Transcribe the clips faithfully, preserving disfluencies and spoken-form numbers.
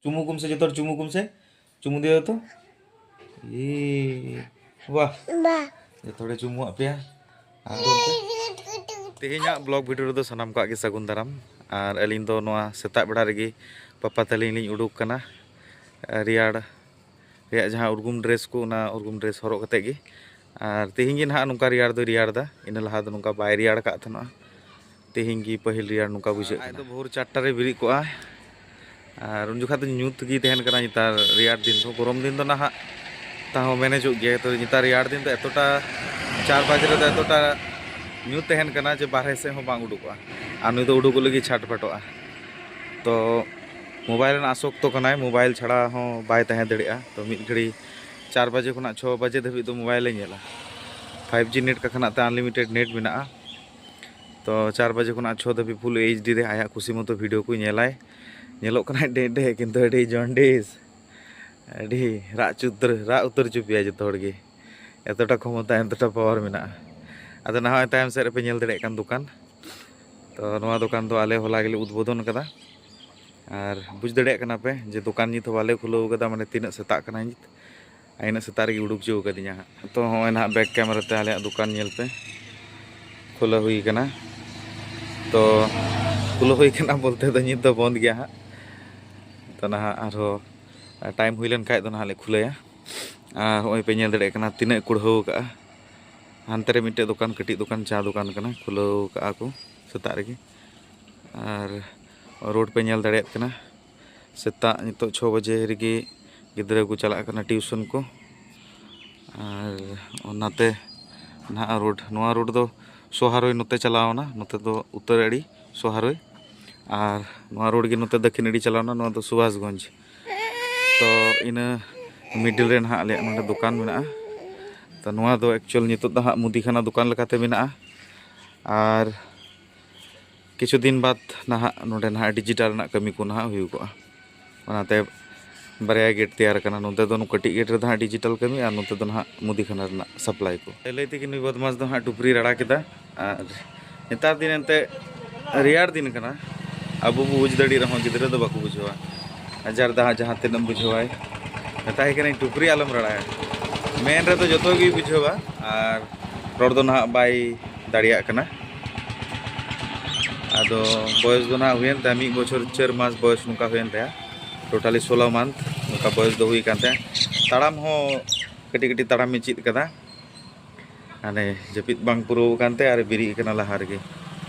ᱪᱩᱢᱩ ᱠᱚᱢ ᱥᱮ, ᱡᱚᱛᱚ ᱦᱚᱲ ᱪᱩᱢᱩ ᱠᱚᱢ ᱥᱮ᱾ ᱪᱩᱢᱩ ᱫᱤᱭᱟ ᱛᱚ᱾ ᱤ, ᱵᱟᱦ᱾ ᱡᱚᱛᱚ ᱦᱚᱲᱮ ᱪᱩᱢᱩ ᱟᱯᱮᱭᱟ᱾ ᱟᱫᱚ ᱛᱮᱦᱮᱧᱟᱜ ᱵᱞᱚᱜ ᱵᱷᱤᱰᱤᱭᱳ ᱨᱮᱫᱚ ᱥᱟᱱᱟᱢ ᱠᱚᱣᱟᱜ ᱜᱮ ᱥᱟᱹᱜᱩᱱ ᱫᱟᱨᱟᱢ᱾ ᱟᱨ ᱟᱹᱞᱤᱧ ᱫᱚ ᱱᱚᱣᱟ ᱥᱮᱛᱟᱜ ᱵᱮᱲᱟ ᱨᱮᱜᱮ ᱯᱟᱯᱟ ᱛᱟᱹᱞᱤᱧ ᱞᱤᱧ ᱩᱰᱩᱠ ᱠᱟᱱᱟ, ᱨᱮᱭᱟᱲ ᱨᱮᱭᱟᱜ ᱡᱟᱦᱟᱸ ᱩᱨᱜᱩᱢ ᱰᱨᱮᱥ ᱠᱚ, ᱚᱱᱟ ᱩᱨᱜᱩᱢ ᱰᱨᱮᱥ ᱦᱚᱨᱚᱜ ᱠᱟᱛᱮᱫ ᱜᱮ᱾ ᱟᱨ ᱛᱮᱦᱮᱧ ᱜᱮ ᱱᱟᱦᱟᱜ ᱱᱚᱝᱠᱟ ᱨᱮᱭᱟᱲ ᱫᱚᱭ ᱨᱮᱭᱟᱲ ᱮᱫᱟ, ᱤᱱᱟᱹ ᱞᱟᱦᱟ ᱫᱚ ᱱᱚᱝᱠᱟ ᱵᱟᱭ ᱨᱮᱭᱟᱲ ᱟᱠᱟᱫ ᱛᱟᱦᱮᱱᱚᱜᱼᱟ᱾ ᱛᱮᱦᱮᱧ ᱜᱮ ᱯᱟᱹᱦᱤᱞ ᱨᱮᱭᱟᱲ ᱱᱚᱝᱠᱟ ᱵᱩᱡᱷᱟᱹᱜ ᱠᱟᱱᱟ᱾ ᱟᱡ ᱫᱚ ᱵᱷᱳᱨ ᱪᱟᱨᱴᱟ ᱨᱮ ᱵᱮᱨᱮᱫ ᱠᱚᱜᱼᱟ, ᱟᱨ ᱩᱱ ᱡᱚᱠᱷᱟᱡ ᱫᱚ ᱧᱩᱛ ᱜᱮ ᱛᱟᱦᱮᱱ ᱠᱟᱱᱟ᱾ ᱱᱮᱛᱟᱨ ᱨᱮᱭᱟᱲ ᱫᱤᱱ ᱫᱚ, ᱜᱚᱨᱚᱢ ᱫᱤᱱ ᱫᱚ ᱱᱟᱦᱟᱜ ᱛᱟᱦᱚᱸ ᱢᱮᱱᱮᱡᱚᱜ ᱜᱮᱭᱟ, ᱛᱚ ᱱᱮᱛᱟᱨ ᱨᱮᱭᱟᱲ ᱫᱤᱱ ᱫᱚ ᱮᱛᱚᱴᱟ ᱪᱟᱨ ᱵᱟᱡᱮ ᱨᱮᱫᱚ ᱮᱛᱚᱴᱟ ᱧᱩᱛ ᱛᱟᱦᱮᱱ ᱠᱟᱱᱟ ᱡᱮ ᱵᱟᱨᱦᱮ ᱥᱮᱫ ᱦᱚᱸ ᱵᱟᱝ ᱩᱰᱩᱠᱚᱜᱼᱟ᱾ ᱟᱨ ᱱᱩᱭ ᱫᱚ ᱩᱰᱩᱠᱚᱜ ᱞᱟᱹᱜᱤᱫ ᱪᱷᱟᱴᱯᱟᱴᱚᱜᱼᱟ᱾ ᱛᱚ ᱢᱳᱵᱟᱭᱤᱞ ᱨᱮᱱᱟᱜ ᱟᱥᱚᱠᱛᱚ ᱠᱟᱱᱟᱭ, ᱢᱳᱵᱟᱭᱤᱞ ᱪᱷᱟᱲᱟ ᱦᱚᱸ ᱵᱟᱭ ᱛᱟᱦᱮᱸ ᱫᱟᱲᱮᱭᱟᱜᱼᱟ᱾ ᱛᱚ ᱢᱤᱫ ᱜᱷᱟᱹᱲᱤ ᱪᱟᱨ ᱵᱟᱡᱮ ᱠᱷᱚᱱᱟᱜ ᱪᱷᱚ ᱵᱟᱡᱮ ᱫᱷᱟᱹᱵᱤᱡ ᱫᱚ ᱢᱳᱵᱟᱭᱤᱞᱮ ᱧᱮᱞᱟ᱾ ᱯᱷᱟᱭᱤᱵᱷ ᱡᱤ ᱱᱮᱴ ᱠᱟᱠᱷᱟᱱᱟᱜ ᱛᱮ ᱟᱱᱞᱤᱢᱤᱴᱮᱰ ᱱᱮᱴ ᱢᱮᱱᱟᱜᱼᱟ᱾ ᱛᱚ ᱪᱟᱨ ᱵᱟᱡᱮ ᱠᱷᱚᱱᱟᱜ ᱪᱷᱚ ᱫᱷᱟᱹᱵᱤᱡ ᱯᱷᱩᱞ ᱮᱭᱤᱪ ᱰᱤ ᱨᱮ ᱟᱭᱟᱜ ᱠᱩᱥᱤ ᱢᱚᱛᱚ ᱵᱷᱤᱰᱤᱭᱳ ᱠᱚ ᱧᱮᱞᱟᱭ᱾ ᱧᱮᱞᱚᱜ ᱠᱟᱱᱟᱭ ᱰᱮᱡ ᱰᱮᱡ, ᱠᱤᱱᱛᱩ ᱟᱹᱰᱤ ᱡᱚᱱᱰᱤᱥ, ᱟᱹᱰᱤ ᱨᱟᱜ ᱩᱛᱟᱹᱨ, ᱨᱟᱜ ᱩᱛᱟᱹᱨ ᱦᱚᱪᱚ ᱯᱮᱭᱟ ᱡᱚᱛᱚ ᱦᱚᱲ ᱜᱮ᱾ ᱮᱛᱚᱴᱟ ᱠᱷᱚᱢᱚᱛᱟ, ᱮᱛᱚᱴᱟ ᱯᱟᱣᱟᱨ ᱢᱮᱱᱟᱜᱼᱟ᱾ ᱟᱫᱚ ᱱᱟᱦᱟᱜ ᱛᱟᱭᱚᱢ ᱥᱮᱫ ᱨᱮᱯᱮ ᱧᱮᱞ ᱫᱟᱲᱮᱭᱟᱜ ᱠᱟᱱ ᱫᱚᱠᱟᱱ, ᱛᱚ ᱱᱚᱣᱟ ᱫᱚᱠᱟᱱ ᱫᱚ ᱟᱞᱮ ᱦᱚᱞᱟ ᱜᱮᱞᱮ ᱩᱫᱵᱳᱫᱚᱱ ᱠᱟᱫᱟ᱾ ᱟᱨ ᱵᱩᱡᱽ ᱫᱟᱲᱮᱭᱟᱜ ᱠᱟᱱᱟ ᱯᱮ ᱡᱮ ᱫᱚᱠᱟᱱ ᱱᱤᱛ ᱦᱚᱸ ᱵᱟᱞᱮ ᱠᱷᱩᱞᱟᱹᱣ ᱠᱟᱫᱟ, ᱢᱟᱱᱮ ᱛᱤᱱᱟᱹᱜ ᱥᱮᱛᱟᱜ ᱠᱟᱱᱟ ᱱᱤᱛ᱾ ᱟᱨ ᱤᱱᱟᱹᱜ ᱥᱮᱛᱟᱜ ᱨᱮᱜᱮ ᱩᱰᱩᱠ ᱦᱚᱪᱚ ᱠᱟᱫᱤᱧᱟ ᱦᱟᱸᱜ᱾ ᱛᱚ ᱦᱚᱸᱜᱼᱚᱭ ᱱᱟᱦᱟᱜ ᱵᱮᱠ ᱠᱮᱢᱮᱨᱟ ᱛᱮ ᱟᱞᱮᱭᱟᱜ ᱫᱚᱠᱟᱱ ᱧᱮᱞ ᱯᱮ, ᱠᱷᱩᱞᱟᱹᱣ ᱦᱩᱭ ᱠᱟᱱᱟ᱾ ᱛᱚ ᱠᱷᱩᱞᱟᱹᱣ ᱦᱩᱭ ᱠᱟᱱᱟ ᱵᱚᱞᱛᱮ ᱫᱚ ᱱᱤᱛ ᱫᱚ ᱵᱚᱱᱫ ᱜᱮᱭᱟ ᱦᱟᱸᱜ᱾ ᱛᱚ ᱱᱟᱦᱟᱜ ᱟᱨᱦᱚᱸ ᱴᱟᱭᱤᱢ ᱦᱩᱭ ᱞᱮᱱ ᱠᱷᱟᱡ ᱫᱚ ᱱᱟᱦᱟᱜ ᱞᱮ ᱠᱷᱩᱞᱟᱹᱭᱟ᱾ ᱟᱨ ᱦᱚᱸᱜᱼᱚᱭ ᱯᱮ ᱧᱮᱞ ᱫᱟᱲᱮᱭᱟᱜ ᱠᱟᱱᱟ ᱛᱤᱱᱟᱹᱜ ᱠᱩᱲᱦᱟᱹᱣ ᱠᱟᱜᱼᱟ᱾ ᱦᱟᱱᱛᱮ ᱨᱮ ᱢᱤᱫᱴᱮᱡ ᱫᱚᱠᱟᱱ, ᱠᱟᱹᱴᱤᱡ ᱫᱚᱠᱟᱱ, ᱪᱟ ᱫᱚᱠᱟᱱ ᱠᱟᱱᱟ, ᱠᱷᱩᱞᱟᱹᱣ ᱠᱟᱜᱼᱟ ᱠᱚ ᱥᱮᱛᱟᱜ ᱨᱮᱜᱮ᱾ ᱟᱨ ᱨᱳᱰ ᱯᱮ ᱧᱮᱞ ᱫᱟᱲᱮᱭᱟᱜ ᱠᱟᱱᱟ, ᱥᱮᱛᱟᱜ ᱱᱤᱛᱚᱜ ᱪᱷᱚ ᱵᱟᱡᱮ ᱨᱮᱜᱮ ᱜᱤᱫᱽᱨᱟᱹ ᱠᱚ ᱪᱟᱞᱟᱜ ᱠᱟᱱᱟ ᱴᱤᱭᱩᱥᱚᱱ ᱠᱚ᱾ ᱟᱨ ᱚᱱᱟᱛᱮ ᱱᱟᱦᱟᱜ ᱨᱳᱰ, ᱱᱚᱣᱟ ᱨᱳᱰ ᱫᱚ ᱥᱚᱦᱟᱨᱚᱭ ᱱᱚᱛᱮ ᱪᱟᱞᱟᱣᱱᱟ, ᱱᱚᱛᱮ ᱫᱚ ᱩᱛᱛᱚᱨ ᱟᱲᱤ ᱥᱚᱦᱟᱨᱚᱭ᱾ ᱟᱨ ᱱᱚᱣᱟ ᱨᱳᱰ ᱜᱮ ᱱᱚᱛᱮ ᱫᱚᱠᱷᱤᱱ ᱟᱲᱤ ᱪᱟᱞᱟᱣᱱᱟ, ᱱᱚᱣᱟ ᱫᱚ ᱥᱩᱵᱷᱟᱥᱜᱚᱸᱡᱽ᱾ ᱛᱚ ᱤᱱᱟᱹ ᱢᱤᱰᱤᱞ ᱨᱮ ᱱᱟᱦᱟᱜ ᱟᱞᱮᱭᱟᱜ ᱱᱚᱰᱮ ᱫᱚᱠᱟᱱ ᱢᱮᱱᱟᱜᱼᱟ᱾ ᱛᱚ ᱱᱚᱣᱟ ᱫᱚ ᱮᱠᱪᱩᱭᱮᱞ ᱱᱤᱛᱚᱜ ᱫᱚ ᱦᱟᱸᱜ ᱢᱩᱫᱤ ᱠᱷᱟᱱᱟ ᱫᱚᱠᱟᱱ ᱞᱮᱠᱟᱛᱮ ᱢᱮᱱᱟᱜᱼᱟ᱾ ᱟᱨ ᱠᱤᱪᱷᱩ ᱫᱤᱱ ᱵᱟᱫᱽ ᱱᱟᱦᱟᱜ ᱱᱚᱰᱮ ᱱᱟᱦᱟᱜ ᱰᱤᱡᱤᱴᱟᱞ ᱨᱮᱱᱟᱜ ᱠᱟᱹᱢᱤ ᱠᱚ ᱱᱟᱦᱟᱜ ᱦᱩᱭᱩᱜᱚᱜᱼᱟ᱾ ᱚᱱᱟᱛᱮ ᱵᱟᱨᱭᱟ ᱜᱮᱴ ᱛᱮᱭᱟᱨ ᱟᱠᱟᱱᱟ, ᱱᱚᱛᱮ ᱫᱚ ᱱᱚᱣᱟ ᱠᱟᱹᱴᱤᱡ ᱜᱮᱴ ᱨᱮᱫᱚ ᱦᱟᱸᱜ ᱰᱤᱡᱤᱴᱟᱞ ᱠᱟᱹᱢᱤ ᱟᱨ ᱱᱚᱛᱮ ᱫᱚ ᱱᱟᱦᱟᱜ ᱢᱩᱫᱤ ᱠᱷᱟᱱᱟ ᱨᱮᱱᱟᱜ ᱥᱟᱯᱞᱟᱭ ᱠᱚ᱾ ᱞᱟᱹᱭ ᱛᱮᱜᱮ ᱱᱩᱭ ᱵᱚᱫᱢᱟᱥ ᱫᱚ ᱦᱟᱸᱜ ᱴᱩᱯᱨᱤ ᱨᱟᱲᱟ ᱠᱮᱫᱟ᱾ ᱟᱨ ᱱᱮᱛᱟᱨ ᱫᱤᱱ ᱮᱱᱛᱮ ᱨᱮᱭᱟᱲ ᱫᱤᱱ ᱠᱟᱱᱟ, ᱟᱵᱚ ᱵᱚ ᱵᱩᱡᱽ ᱫᱟᱲᱮᱭᱟᱜ ᱨᱮᱦᱚᱸ ᱜᱤᱫᱽᱨᱟᱹ ᱫᱚ ᱵᱟᱠᱚ ᱵᱩᱡᱷᱟᱹᱣᱟ᱾ ᱟᱡᱟᱨ ᱫᱚ ᱦᱟᱸᱜ ᱡᱟᱦᱟᱸ ᱛᱤᱱᱟᱹᱜ ᱮᱢ ᱵᱩᱡᱷᱟᱹᱣᱟᱭ, ᱢᱮᱛᱟᱭ ᱠᱟᱹᱱᱟᱹᱧ, "ᱴᱩᱯᱨᱤ ᱟᱞᱚᱢ ᱨᱟᱲᱟᱭᱟ, ᱢᱮᱱ ᱨᱮᱫᱚ ᱡᱚᱛᱚ ᱜᱮᱭ ᱵᱩᱡᱷᱟᱹᱣᱟ", ᱟᱨ ᱨᱚᱲ ᱫᱚ ᱱᱟᱦᱟᱜ ᱵᱟᱭ ᱫᱟᱲᱮᱭᱟᱜ ᱠᱟᱱᱟ᱾ ᱟᱫᱚ ᱵᱚᱭᱚᱥ ᱫᱚ ᱱᱟᱦᱟᱜ ᱦᱩᱭᱮᱱ ᱛᱟᱭᱟ ᱢᱤᱫ ᱵᱚᱪᱷᱚᱨ ᱪᱟᱨ ᱢᱟᱥ ᱵᱚᱭᱚᱥ, ᱱᱚᱝᱠᱟ ᱦᱩᱭᱮᱱ ᱛᱟᱭᱟ, ᱴᱳᱴᱟᱞᱤ ᱥᱳᱞᱳ ᱢᱟᱱᱛᱷ ᱱᱚᱝᱠᱟ ᱵᱚᱭᱚᱥ ᱫᱚ ᱦᱩᱭ ᱠᱟᱱ ᱛᱟᱭᱟ᱾ ᱛᱟᱲᱟᱢ ᱦᱚᱸ ᱠᱟᱹᱴᱤᱡ ᱠᱟᱹᱴᱤᱡ ᱛᱟᱲᱟᱢᱮ ᱪᱮᱫ ᱠᱟᱫᱟ᱾ ᱦᱟᱱᱮ ᱡᱟᱹᱯᱤᱫ ᱵᱟᱝ ᱯᱩᱨᱟᱹᱣ ᱟᱠᱟᱱ ᱛᱮ ᱟᱨ ᱵᱮᱨᱮᱫ ᱟᱠᱟᱱᱟ ᱞᱟᱦᱟ ᱨᱮᱜᱮ᱾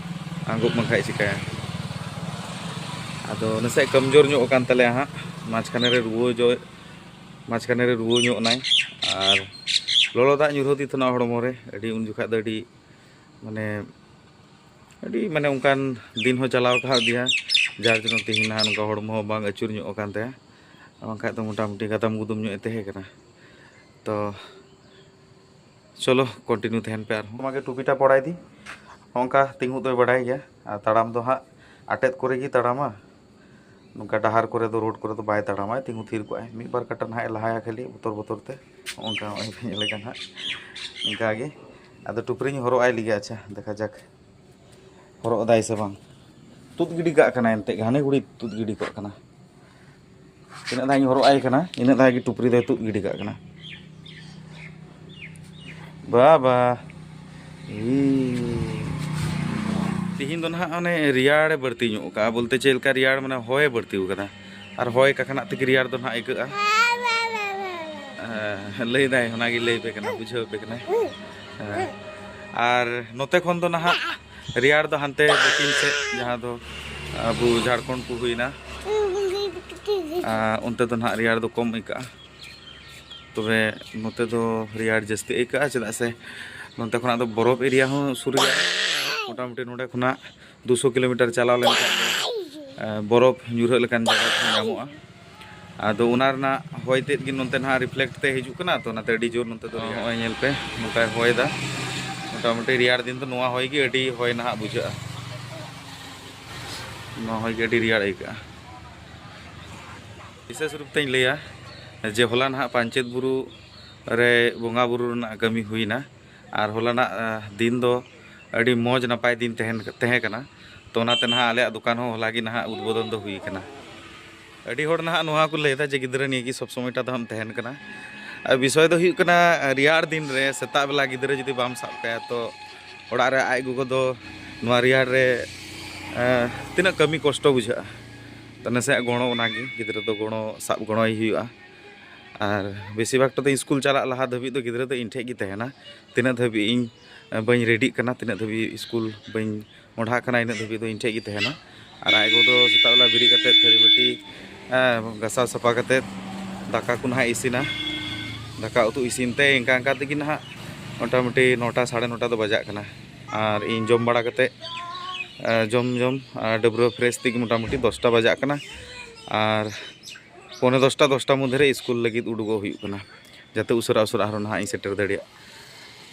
ᱟᱸᱜᱚᱵ ᱵᱟᱝᱠᱷᱟᱡ ᱪᱤᱠᱟᱹᱭᱟ? ᱟᱫᱚ ᱱᱟᱥᱮᱭᱟᱜ ᱠᱚᱢᱡᱳᱨ ᱧᱚᱜ ᱟᱠᱟᱱ ᱛᱟᱞᱮᱭᱟ ᱦᱟᱸᱜ᱾ ᱢᱟᱡᱷᱠᱷᱟᱱᱮ ᱨᱮ ᱨᱩᱣᱟᱹ ᱡᱚ-, ᱢᱟᱡᱷᱠᱷᱟᱱᱮ ᱨᱮ ᱨᱩᱣᱟᱹ ᱧᱚᱜ ᱮᱱᱟᱭ᱾ ᱟᱨ ᱞᱚᱞᱚ ᱫᱟᱜ ᱧᱩᱨᱦᱟᱹ ᱫᱤ ᱛᱟᱦᱮᱱᱟ ᱦᱚᱲᱢᱚ ᱨᱮ᱾ ᱟᱹᱰᱤ ᱩᱱ ᱡᱚᱠᱷᱟᱡ ᱫᱚ ᱟᱹᱰᱤ, ᱢᱟᱱᱮ, ᱟᱹᱰᱤ, ᱢᱟᱱᱮ, ᱚᱱᱠᱟᱱ ᱫᱤᱱ ᱦᱚᱸ ᱪᱟᱞᱟᱣ ᱟᱠᱟᱫ ᱫᱮᱭᱟ, ᱡᱟᱨ ᱡᱚᱱᱱᱚ ᱛᱮᱦᱮᱧ ᱱᱟᱦᱟᱜ ᱱᱚᱝᱠᱟ ᱦᱚᱲᱢᱚ ᱦᱚᱸ ᱵᱟᱝ ᱟᱹᱪᱩᱨ ᱧᱚᱜ ᱟᱠᱟᱱ ᱛᱟᱭᱟ᱾ ᱵᱟᱝᱠᱷᱟᱡ ᱫᱚ ᱢᱚᱴᱟᱢᱩᱴᱤ ᱜᱟᱫᱟᱢ ᱜᱩᱫᱩᱢ ᱧᱚᱜ ᱮ ᱛᱟᱦᱮᱸ ᱠᱟᱱᱟ᱾ ᱛᱚ, ᱪᱚᱞᱚ, ᱠᱚᱱᱴᱤᱱᱤᱭᱩ ᱛᱟᱦᱮᱱ ᱯᱮ ᱟᱨᱦᱚᱸ᱾ ᱚᱱᱟᱜᱮ ᱴᱩᱯᱤᱴᱟ ᱯᱚᱲᱟᱭ ᱫᱤ᱾ ᱱᱚᱝᱠᱟ ᱛᱤᱸᱜᱩ ᱫᱚᱭ ᱵᱟᱲᱟᱭ ᱜᱮᱭᱟ᱾ ᱟᱨ ᱛᱟᱲᱟᱢ ᱫᱚ ᱦᱟᱸᱜ ᱟᱴᱮᱫ ᱠᱚᱨᱮ ᱜᱮ ᱛᱟᱲᱟᱢᱟ᱾ ᱱᱚᱝᱠᱟ ᱰᱟᱦᱟᱨ ᱠᱚᱨᱮ ᱫᱚ, ᱨᱳᱰ ᱠᱚᱨᱮ ᱫᱚ ᱵᱟᱭ ᱛᱟᱲᱟᱢᱟ, ᱛᱤᱸᱜᱩ ᱛᱷᱤᱨ ᱠᱚᱜᱼᱟᱭ᱾ ᱢᱤᱫ ᱵᱟᱨ ᱠᱟᱴᱟ ᱱᱟᱦᱟᱜ ᱮ ᱞᱟᱦᱟᱭᱟ ᱠᱷᱟᱹᱞᱤ ᱵᱚᱛᱚᱨ ᱵᱚᱛᱚᱨ ᱛᱮ᱾ ᱱᱚᱜᱼᱚ ᱱᱚᱝᱠᱟ ᱱᱚᱜᱼᱚᱭ ᱯᱮ ᱧᱮᱞᱮ ᱠᱟᱱ ᱦᱟᱸᱜ᱾ ᱱᱚᱝᱠᱟ ᱜᱮ᱾ ᱟᱫᱚ ᱴᱩᱯᱨᱤᱧ ᱦᱚᱨᱚᱜ ᱟᱭ ᱞᱟᱹᱜᱤᱫ᱾ ᱟᱪᱪᱷᱟ, ᱫᱮᱠᱷᱟ ᱡᱟᱠ᱾ ᱦᱚᱨᱚᱜ ᱮᱫᱟᱭ ᱥᱮ ᱵᱟᱝ? ᱛᱩᱫ ᱜᱤᱰᱤ ᱠᱟᱜ ᱠᱟᱱᱟ ᱮᱱᱛᱮᱫ, ᱜᱷᱟᱱᱮ ᱜᱷᱩᱲᱤ ᱛᱩᱫ ᱜᱤᱰᱤ ᱠᱟᱜ ᱠᱟᱱᱟ᱾ ᱛᱤᱱᱟᱹᱜ ᱫᱷᱟᱣ ᱤᱧ ᱦᱚᱨᱚᱜ ᱟᱭ ᱠᱟᱱᱟ, ᱤᱱᱟᱹᱜ ᱫᱷᱟᱣ ᱜᱮ ᱴᱩᱯᱨᱤ ᱫᱚᱭ ᱛᱩᱫ ᱜᱤᱰᱤ ᱠᱟᱜ ᱠᱟᱱᱟ᱾ ᱵᱟᱵᱟ, ᱤ᱾ ᱛᱤᱦᱤᱧ ᱫᱚ ᱱᱟᱦᱟᱜ ᱚᱱᱮ ᱨᱮᱭᱟᱲᱮ ᱵᱟᱹᱲᱛᱤ ᱧᱚᱜ ᱠᱟᱜᱼᱟ, ᱵᱚᱞᱛᱮ ᱪᱮᱫ ᱞᱮᱠᱟ ᱨᱮᱭᱟᱲ, ᱢᱟᱱᱮ ᱦᱚᱭᱮ ᱵᱟᱹᱲᱛᱤ ᱠᱟᱫᱟ᱾ ᱟᱨ ᱦᱚᱭ ᱠᱟᱠᱷᱱᱟᱜ ᱛᱮᱜᱮ ᱨᱮᱭᱟᱲ ᱫᱚ ᱱᱟᱦᱟᱜ ᱟᱹᱭᱠᱟᱹᱜᱼᱟ᱾ ᱦᱮᱸ, ᱞᱟᱹᱭ ᱫᱟᱭ, ᱚᱱᱟᱜᱮ ᱞᱟᱹᱭ ᱟᱯᱮ ᱠᱟᱱᱟ, ᱵᱩᱡᱷᱟᱹᱣ ᱟᱯᱮ ᱠᱟᱱᱟᱭ᱾ ᱦᱮᱸ᱾ ᱟᱨ ᱱᱚᱛᱮ ᱠᱷᱚᱱ ᱫᱚ ᱱᱟᱦᱟᱜ ᱨᱮᱭᱟᱲ ᱫᱚ ᱦᱟᱱᱛᱮ ᱫᱚᱠᱷᱤᱱ ᱥᱮᱫ, ᱡᱟᱦᱟᱸ ᱫᱚ ᱟᱵᱚ ᱡᱷᱟᱲᱠᱷᱚᱸᱰ ᱠᱚ ᱦᱩᱭᱱᱟ, ᱟᱨ ᱚᱱᱛᱮ ᱫᱚ ᱱᱟᱦᱟᱜ ᱨᱮᱭᱟᱲ ᱫᱚ ᱠᱚᱢ ᱟᱹᱭᱠᱟᱹᱜᱼᱟ᱾ ᱛᱚᱵᱮ ᱱᱚᱛᱮ ᱫᱚ ᱨᱮᱭᱟᱲ ᱡᱟᱹᱥᱛᱤ ᱟᱹᱭᱠᱟᱹᱜᱼᱟ, ᱪᱮᱫᱟᱜ ᱥᱮ ᱱᱚᱛᱮ ᱠᱷᱚᱱᱟᱜ ᱫᱚ ᱵᱚᱨᱚᱯᱷ ᱮᱨᱤᱭᱟ ᱦᱚᱸ ᱥᱩᱨ ᱜᱮᱭᱟ᱾ ᱢᱚᱴᱟᱢᱩᱴᱤ ᱱᱚᱸᱰᱮ ᱠᱷᱚᱱᱟᱜ ᱫᱩᱥᱚ ᱠᱤᱞᱳᱢᱤᱴᱟᱨ ᱪᱟᱞᱟᱣ ᱞᱮᱱᱠᱷᱟᱱ ᱫᱚ, ᱮ, ᱵᱚᱨᱚᱯᱷ ᱧᱩᱨᱦᱟᱹᱜ ᱞᱮᱠᱟᱱ ᱡᱟᱭᱜᱟ ᱠᱚᱦᱚᱸ ᱧᱟᱢᱚᱜᱼᱟ᱾ ᱟᱫᱚ ᱚᱱᱟ ᱨᱮᱱᱟᱜ ᱦᱚᱭ ᱛᱮᱫ ᱜᱮ ᱱᱚᱛᱮ ᱱᱟᱦᱟᱜ ᱨᱤᱯᱷᱞᱮᱠᱴ ᱛᱮ ᱦᱤᱡᱩᱜ ᱠᱟᱱᱟ, ᱛᱚ ᱚᱱᱟᱛᱮ ᱟᱹᱰᱤ ᱡᱳᱨ ᱱᱚᱛᱮ ᱫᱚ ᱨᱮᱭᱟᱲ᱾ ᱱᱚᱜᱼᱚᱭ ᱧᱮᱞ ᱯᱮ, ᱱᱚᱝᱠᱟᱭ ᱦᱚᱭ ᱮᱫᱟ᱾ ᱢᱚᱴᱟᱢᱩᱴᱤ ᱨᱮᱭᱟᱲ ᱫᱤᱱ ᱫᱚ ᱱᱚᱣᱟ ᱦᱚᱭ ᱜᱮ ᱟᱹᱰᱤ ᱦᱚᱭ ᱱᱟᱦᱟᱜ ᱵᱩᱡᱷᱟᱹᱜᱼᱟ᱾ ᱱᱚᱣᱟ ᱦᱚᱭ ᱜᱮ ᱟᱹᱰᱤ ᱨᱮᱭᱟᱲ ᱟᱹᱭᱠᱟᱹᱜᱼᱟ᱾ ᱵᱤᱥᱮᱥ ᱨᱩᱯ ᱛᱮᱧ ᱞᱟᱹᱭᱟ ᱡᱮ ᱦᱚᱞᱟ ᱱᱟᱦᱟᱜ ᱯᱟᱧᱪᱮᱛ ᱵᱩᱨᱩ ᱨᱮ ᱵᱚᱸᱜᱟ ᱵᱩᱨᱩ ᱨᱮᱱᱟᱜ ᱠᱟᱹᱢᱤ ᱦᱩᱭᱱᱟ, ᱟᱨ ᱦᱚᱞᱟᱱᱟᱜ, ᱟ, ᱫᱤᱱ ᱫᱚ ᱟᱹᱰᱤ ᱢᱚᱡᱽ ᱱᱟᱯᱟᱭ ᱫᱤᱱ ᱛᱟᱦᱮᱱ, ᱛᱟᱦᱮᱸ ᱠᱟᱱᱟ᱾ ᱛᱚ ᱚᱱᱟᱛᱮ ᱱᱟᱦᱟᱜ ᱟᱞᱮᱭᱟᱜ ᱫᱚᱠᱟᱱ ᱦᱚᱸ ᱦᱚᱞᱟ ᱜᱮ ᱱᱟᱦᱟᱜ ᱩᱫᱽᱵᱳᱫᱚᱱ ᱫᱚ ᱦᱩᱭ ᱠᱟᱱᱟ᱾ ᱟᱹᱰᱤ ᱦᱚᱲ ᱱᱟᱦᱟᱜ ᱱᱚᱣᱟ ᱠᱚ ᱞᱟᱹᱭᱫᱟ ᱡᱮ ᱜᱤᱫᱽᱨᱟᱹ ᱱᱤᱭᱟᱹ ᱜᱮ ᱥᱚᱵ ᱥᱚᱢᱚᱭ ᱴᱟ ᱫᱚ ᱦᱟᱸᱜ ᱛᱟᱦᱮᱱ ᱠᱟᱱᱟ᱾ ᱟᱨ ᱵᱤᱥᱚᱭ ᱫᱚ ᱦᱩᱭᱩᱜ ᱠᱟᱱᱟ, ᱨᱮᱭᱟᱲ ᱫᱤᱱ ᱨᱮ ᱥᱮᱛᱟᱜ ᱵᱮᱞᱟ ᱜᱤᱫᱽᱨᱟᱹ ᱡᱩᱫᱤ ᱵᱟᱢ ᱥᱟᱵ ᱠᱟᱭᱟ, ᱛᱚ ᱚᱲᱟᱜ ᱨᱮ ᱟᱡ ᱜᱚᱜᱚ ᱫᱚ ᱱᱚᱣᱟ ᱨᱮᱭᱟᱲ ᱨᱮ, ᱮᱸ, ᱛᱤᱱᱟᱹᱜ ᱠᱟᱹᱢᱤ ᱠᱚᱥᱴᱚ ᱵᱩᱡᱷᱟᱹᱜᱼᱟ᱾ ᱛᱚ ᱱᱟᱥᱮᱭᱟᱜ ᱜᱚᱲᱚ, ᱚᱱᱟᱜᱮ ᱜᱤᱫᱽᱨᱟᱹ ᱫᱚ ᱜᱚᱲᱚ, ᱥᱟᱵ ᱜᱚᱲᱚᱭ ᱦᱩᱭᱩᱜᱼᱟ᱾ ᱟᱨ ᱵᱮᱥᱤᱨ ᱵᱷᱟᱜᱽ ᱴᱟ ᱫᱚ ᱥᱠᱩᱞ ᱪᱟᱞᱟᱜ ᱞᱟᱦᱟ ᱫᱷᱟᱹᱵᱤᱡ ᱫᱚ ᱜᱤᱫᱽᱨᱟᱹ ᱫᱚ ᱤᱧ ᱴᱷᱮᱡ ᱜᱮ ᱛᱟᱦᱮᱱᱟ᱾ ᱛᱤᱱᱟᱹᱜ ᱫᱷᱟᱹᱵᱤᱡ ᱤᱧ, ᱮᱸ, ᱵᱟᱹᱧ ᱨᱮᱰᱤᱜ ᱠᱟᱱᱟ, ᱛᱤᱱᱟᱹᱜ ᱫᱷᱟᱹᱵᱤᱡ ᱥᱠᱩᱞ ᱵᱟᱹᱧ ᱢᱚᱰᱷᱟᱜ ᱠᱟᱱᱟ, ᱤᱱᱟᱹᱜ ᱫᱷᱟᱹᱵᱤᱡ ᱫᱚ ᱤᱧ ᱴᱷᱮᱡ ᱜᱮ ᱛᱟᱦᱮᱱᱟ᱾ ᱟᱨ ᱟᱡ ᱜᱚ ᱫᱚ ᱥᱮᱛᱟᱜ ᱵᱮᱞᱟ ᱵᱮᱨᱮᱫ ᱠᱟᱛᱮ ᱛᱷᱟᱹᱨᱤ ᱵᱟᱹᱴᱤ, ᱮᱸ, ᱜᱟᱥᱟᱣ ᱥᱟᱯᱷᱟ ᱠᱟᱛᱮ ᱫᱟᱠᱟ ᱠᱚ ᱱᱟᱦᱟᱜ ᱤᱥᱤᱱᱟ᱾ ᱫᱟᱠᱟ ᱩᱛᱩ ᱤᱥᱤᱱ ᱛᱮ ᱤᱱᱠᱟ ᱤᱱᱠᱟ ᱛᱮᱜᱮ ᱱᱟᱦᱟᱜ ᱢᱚᱴᱟᱢᱩᱴᱤ ᱱᱚᱴᱟ, ᱥᱟᱲᱮ ᱱᱚᱴᱟ ᱫᱚ ᱵᱟᱡᱟᱜ ᱠᱟᱱᱟ᱾ ᱟᱨ ᱤᱧ ᱡᱚᱢ ᱵᱟᱲᱟ ᱠᱟᱛᱮ, ᱮᱸ, ᱡᱚᱢ ᱡᱚᱢ ᱟᱨ ᱰᱟᱹᱵᱽᱨᱟᱹ ᱯᱷᱨᱮᱥ ᱛᱮᱜᱮ ᱢᱚᱴᱟᱢᱩᱴᱤ ᱫᱚᱥᱴᱟ ᱵᱟᱡᱟᱜ ᱠᱟᱱᱟ᱾ ᱟᱨ ᱯᱚᱱᱮ ᱫᱚᱥᱴᱟ, ᱫᱚᱥᱴᱟ ᱢᱚᱫᱽᱫᱷᱮ ᱨᱮ ᱥᱠᱩᱞ ᱞᱟᱹᱜᱤᱫ ᱩᱰᱩᱠᱚᱜ ᱦᱩᱭᱩᱜ ᱠᱟᱱᱟ, ᱡᱟᱛᱮ ᱩᱥᱟᱹᱨᱟ ᱩᱥᱟᱹᱨᱟ ᱟᱨᱦᱚᱸ ᱱᱟᱦᱟᱜ ᱤᱧ ᱥᱮᱴᱮᱨ ᱫᱟᱲᱮᱭᱟᱜ᱾